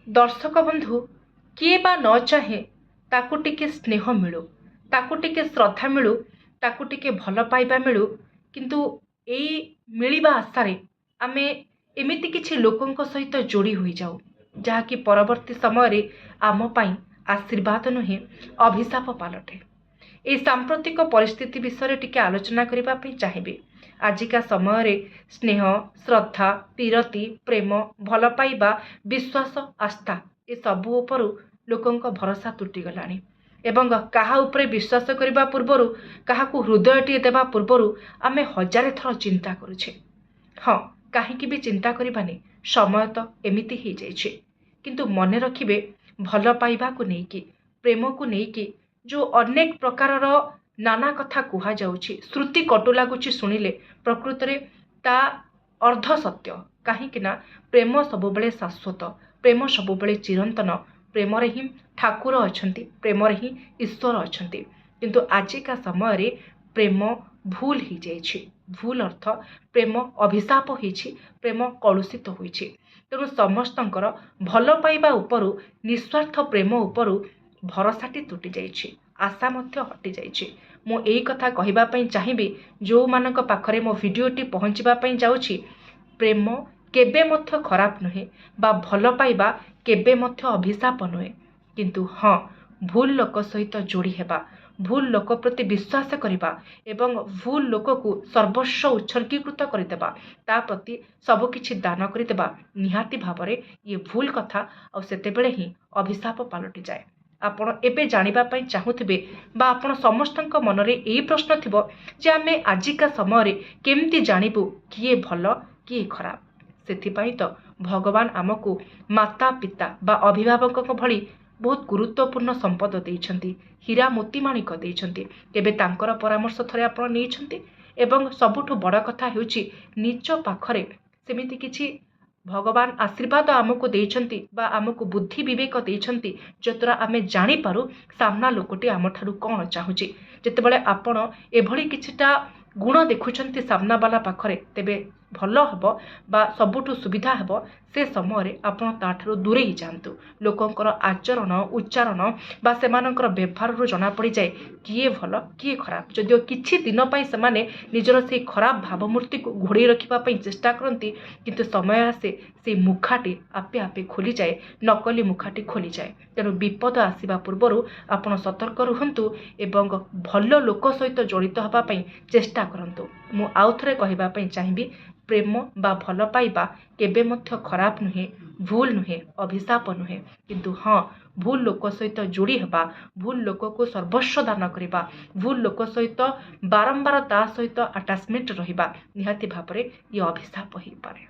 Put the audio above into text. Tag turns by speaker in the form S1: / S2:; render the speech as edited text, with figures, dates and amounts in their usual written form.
S1: ଦର୍ଶକ ବନ୍ଧୁ, କିଏ ବା ନ ଚାହେଁ ତାକୁ ଟିକେ ସ୍ନେହ ମିଳୁ, ତାକୁ ଟିକେ ଶ୍ରଦ୍ଧା ମିଳୁ, ତାକୁ ଟିକେ ଭଲ ପାଇବା ମିଳୁ। କିନ୍ତୁ ଏଇ ମିଳିବା ଆଶାରେ ଆମେ ଏମିତି କିଛି ଲୋକଙ୍କ ସହିତ ଯୋଡ଼ି ହୋଇଯାଉ, ଯାହାକି ପରବର୍ତ୍ତୀ ସମୟରେ ଆମ ପାଇଁ ଆଶୀର୍ବାଦ ନୁହେଁ, ଅଭିଶାପ ପାଲଟେ। ଏଇ ସାମ୍ପ୍ରତିକ ପରିସ୍ଥିତି ବିଷୟରେ ଟିକେ ଆଲୋଚନା କରିବା ପାଇଁ ଚାହିଁବି। ଆଜିକା ସମୟରେ ସ୍ନେହ, ଶ୍ରଦ୍ଧା, ପୀରତି, ପ୍ରେମ, ଭଲ ପାଇବା, ବିଶ୍ୱାସ, ଆସ୍ଥା ଏସବୁ ଉପରୁ ଲୋକଙ୍କ ଭରସା ତୁଟିଗଲାଣି ଏବଂ କାହା ଉପରେ ବିଶ୍ୱାସ କରିବା ପୂର୍ବରୁ, କାହାକୁ ହୃଦୟଟିଏ ଦେବା ପୂର୍ବରୁ ଆମେ ହଜାରେ ଥର ଚିନ୍ତା କରୁଛେ। ହଁ, କାହିଁକି ବି ଚିନ୍ତା କରିବାନି? ସମୟ ତ ଏମିତି ହେଇଯାଇଛି। କିନ୍ତୁ ମନେ ରଖିବେ, ଭଲ ପାଇବାକୁ ନେଇକି, ପ୍ରେମକୁ ନେଇକି ଯେଉଁ ଅନେକ ପ୍ରକାରର ନାନା କଥା କୁହାଯାଉଛି, ଶ୍ରୁତି କଟୁ ଲାଗୁଛି ଶୁଣିଲେ, ପ୍ରକୃତରେ ତା ଅର୍ଦ୍ଧ ସତ୍ୟ। କାହିଁକି ନା ପ୍ରେମ ସବୁବେଳେ ଶାଶ୍ୱତ, ପ୍ରେମ ସବୁବେଳେ ଚିରନ୍ତନ। ପ୍ରେମରେ ହିଁ ଠାକୁର ଅଛନ୍ତି, ପ୍ରେମରେ ହିଁ ଈଶ୍ୱର ଅଛନ୍ତି। କିନ୍ତୁ ଆଜିକା ସମୟରେ ପ୍ରେମ ଭୁଲ ହେଇଯାଇଛି। ଭୁଲ ଅର୍ଥ ପ୍ରେମ ଅଭିଶାପ ହେଇଛି, ପ୍ରେମ କଳୁଷିତ ହୋଇଛି। ତେଣୁ ସମସ୍ତଙ୍କର ଭଲ ପାଇବା ଉପରୁ, ନିସ୍ୱାର୍ଥ ପ୍ରେମ ଉପରୁ ଭରସାଟି ତୁଟି ଯାଇଛି, ଆଶା ମଧ୍ୟ ହଟିଯାଇଛି। ମୁଁ ଏଇ କଥା କହିବା ପାଇଁ ଚାହିଁବି, ଯେଉଁମାନଙ୍କ ପାଖରେ ମୋ ଭିଡ଼ିଓଟି ପହଞ୍ଚିବା ପାଇଁ ଯାଉଛି, ପ୍ରେମ କେବେ ମଧ୍ୟ ଖରାପ ନୁହେଁ ବା ଭଲ ପାଇବା କେବେ ମଧ୍ୟ ଅଭିଶାପ ନୁହେଁ। କିନ୍ତୁ ହଁ, ଭୁଲ ଲୋକ ସହିତ ଯୋଡ଼ି ହେବା, ଭୁଲ ଲୋକ ପ୍ରତି ବିଶ୍ୱାସ କରିବା ଏବଂ ଭୁଲ ଲୋକକୁ ସର୍ବସ୍ୱ ଉତ୍ସର୍ଗୀକୃତ କରିଦେବା, ତା ପ୍ରତି ସବୁକିଛି ଦାନ କରିଦେବା, ନିହାତି ଭାବରେ ଇଏ ଭୁଲ କଥା ଆଉ ସେତେବେଳେ ହିଁ ଅଭିଶାପ ପାଲଟିଯାଏ। ଆପଣ ଏବେ ଜାଣିବା ପାଇଁ ଚାହୁଁଥିବେ ବା ଆପଣ ସମସ୍ତଙ୍କ ମନରେ ଏଇ ପ୍ରଶ୍ନ ଥିବ ଯେ ଆମେ ଆଜିକା ସମୟରେ କେମିତି ଜାଣିବୁ କିଏ ଭଲ, କିଏ ଖରାପ? ସେଥିପାଇଁ ତ ଭଗବାନ ଆମକୁ ମାତା ପିତା ବା ଅଭିଭାବକଙ୍କ ଭଳି ବହୁତ ଗୁରୁତ୍ୱପୂର୍ଣ୍ଣ ସମ୍ପଦ ଦେଇଛନ୍ତି, ହୀରା ମୋତି ମାଣିକ ଦେଇଛନ୍ତି। କେବେ ତାଙ୍କର ପରାମର୍ଶ ଥରେ ଆପଣ ନେଇଛନ୍ତି? ଏବଂ ସବୁଠୁ ବଡ଼ କଥା ହେଉଛି, ନିଜ ପାଖରେ ସେମିତି କିଛି ଭଗବାନ ଆଶୀର୍ବାଦ ଆମକୁ ଦେଇଛନ୍ତି ବା ଆମକୁ ବୁଦ୍ଧି ବିବେକ ଦେଇଛନ୍ତି, ଯଦ୍ୱାରା ଆମେ ଜାଣିପାରୁ ସାମ୍ନା ଲୋକଟି ଆମଠାରୁ କ'ଣ ଚାହୁଁଛି। ଯେତେବେଳେ ଆପଣ ଏଭଳି କିଛିଟା ଗୁଣ ଦେଖୁଛନ୍ତି ସାମ୍ନାବାଲା ପାଖରେ, ତେବେ ଭଲ ହେବ ବା ସବୁଠୁ ସୁବିଧା ହେବ ସେ ସମୟରେ ଆପଣ ତାଠାରୁ ଦୂରେଇ ଯାଆନ୍ତୁ। ଲୋକଙ୍କର ଆଚରଣ, ଉଚ୍ଚାରଣ ବା ସେମାନଙ୍କର ବ୍ୟବହାରରୁ ଜଣାପଡ଼ିଯାଏ କିଏ ଭଲ, କିଏ ଖରାପ। ଯଦିଓ କିଛି ଦିନ ପାଇଁ ସେମାନେ ନିଜର ସେଇ ଖରାପ ଭାବମୂର୍ତ୍ତିକୁ ଘୋଡ଼େଇ ରଖିବା ପାଇଁ ଚେଷ୍ଟା କରନ୍ତି, କିନ୍ତୁ ସମୟ ଆସେ ସେଇ ମୁଖାଟି ଆପେ ଆପେ ଖୋଲିଯାଏ, ନକଲି ମୁଖାଟି ଖୋଲିଯାଏ। ତେଣୁ ବିପଦ ଆସିବା ପୂର୍ବରୁ ଆପଣ ସତର୍କ ରୁହନ୍ତୁ ଏବଂ ଭଲ ଲୋକ ସହିତ ଜଡ଼ିତ ହେବା ପାଇଁ ଚେଷ୍ଟା କରନ୍ତୁ। ମୁଁ ଆଉ ଥରେ କହିବା ପାଇଁ ଚାହିଁବି, ପ୍ରେମ ବା ଭଲ ପାଇବା କେବେ ମଧ୍ୟ ଖରାପ ନୁହେଁ, ଭୁଲ ନୁହେଁ, ଅଭିଶାପ ନୁହେଁ। କିନ୍ତୁ ହଁ, ଭୁଲ ଲୋକ ସହିତ ଯୋଡ଼ି ହେବା, ଭୁଲ ଲୋକକୁ ସର୍ବସ୍ୱ ଦାନ କରିବା, ଭୁଲ ଲୋକ ସହିତ ବାରମ୍ବାର ତା ସହିତ ଆଟାଚମେଣ୍ଟ ରହିବା, ନିହାତି ଭାବରେ ଇଏ ଅଭିଶାପ ହେଇପାରେ।